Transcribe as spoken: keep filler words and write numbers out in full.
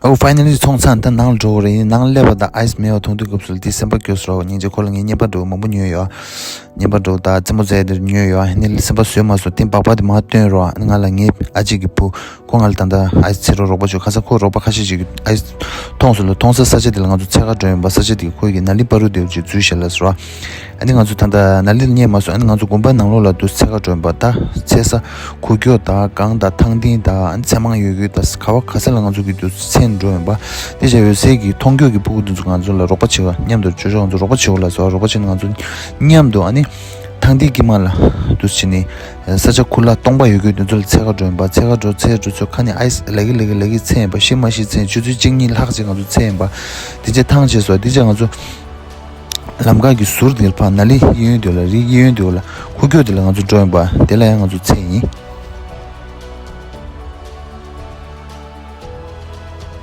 ཨོ། ཕའི་ནལ་ལི་ཚོང་ཚང་ད་ནང་ལ་འགྲོ་བ་རེད། ནང་སླེབས་པ་དང་ཨའི་སི་མེད་པ་མཐོང་དུས་སྐབས་སུ་ལ་དེ་སེམས་པ་སྐྱོ་སོང་། སྙིང་རྗེ། ཁོ་ལ་ངས་རྔན་པ་འདྲ་བོ་མང་པོ་ཉོས་ཡོད། རྔན་པ་འདྲ་བོ་དང་རྩེད་མོ་རྩེ་དེ་ཉོས་ཡོད། ཨ་ནི་སེམས་པ་བཟོད་མ་སོང་། དེ་སྦག་སྦག་དེ་མར་བཏོན་རོགས། ཨ་ནི་ང་ལ་ངའི་ཨ་ཅེ་གི་བུ་ཁོ་ང་ལ་ད་ལྟ་ཨའི་སི་འཚོལ་རོགས་རོགས་པ་བྱོས། ཁ་སང་ཁོ་རོགས་པ་ཁ་ཤས་ཅིག་གིས་ཨའི་སི་མཐོང་སོང་ལ། མཐོང་ས་ས་ཆ་དེ་ལ་ང་ཚོ་འཚོལ་ག་འགྲོ་ཡིན་པ། ས་ཆ་དེ་གི་ཁོ་གི་ནཱ་ལི་པ་རུ་དེ་ཅིག་འཛུལ་ཤག་ལབ་སོང་། ཨ་ནི་ང་ཚོ་ད་ལྟ་ནཱ་ལི་ལ་རྙེད་མ་སོང་། ཨ་ནི་ང་ཚོ་དགོན་པ་ནང་ལོགས་ལ་དུ་འཚོལ་ག་འགྲོ་ཡིན་པ། ད་འཚོལ་ས་ཁུག་ཀྱོག་དང་གངས་དང་ཐང་སྟེང་དང་ཨ་ནི་ཚེར་མང་ཡོད་རྒྱུ་དང་ག་བ་ག་ས་ལ་ང་ཚོ་གི་དུ་འཚོལ་འགྲོ་ཡིན་པ། དེ་བྱས་འོད་ཟེར་གྱི་མཐོང་ཆོས་ཀྱི་ཕྲུ་གུ་དེ་ཚོ་ང་ཚོ་ལ་རོགས་པ་བྱེད་པ། མཉམ་དུ་ཅོ་ཅོ་ང་ཚོ་རོགས་པ་བྱེད་པ་ལ་སོགས་རོགས་པ་བྱེད་ནས། ང་ཚོ་མཉམ་དུ་ཨ་ནི་ཐང་སྟེང་དཀྱིལ་མ་ལ་དུ་བྱས་ནས་ས་ཆ་ཁུ་ལ་སྟོང་པ་ཡོད་རྒྱུ་དེ་ཚོ་ལ་འཚོལ་ག་འགྲོ་ཡིན་པ། འཚོལ་ག་འགྲོ་འཚོལ་འགྲོ་ཚོ་ཁ་ནས་ཨའི་སི་ལེ་གི་ལེ་གི་ལེ་གི་འཚོལ་ཡིན་པ། ཤི་མ་ཤི་འཚོལ། ཆུ་ཚོད་གཅིག་གཉིས་ལྷག་ཅིག་ང་ཚོ་འཚོལ་ཡིན་པ། དེ་རྗེས་ཐང་ཆད་སོང་། དེ་རྗེས་ང་ཚོ་ལམ་ཁ་གི་ཟུར་དེ་ལ་ཕར་ནཱ་ལི་གཡས་གཡོན་དེ་ལ། རི་གཡས་གཡོན་དེ་ལ་ཁུག་ཀྱོག་དེ་ལ་ང་ཚོ་འགྲོ་ཡིན་པ། དེ་ལ་ཡང་ང་ཚོ་འཚོལ་ཡིན།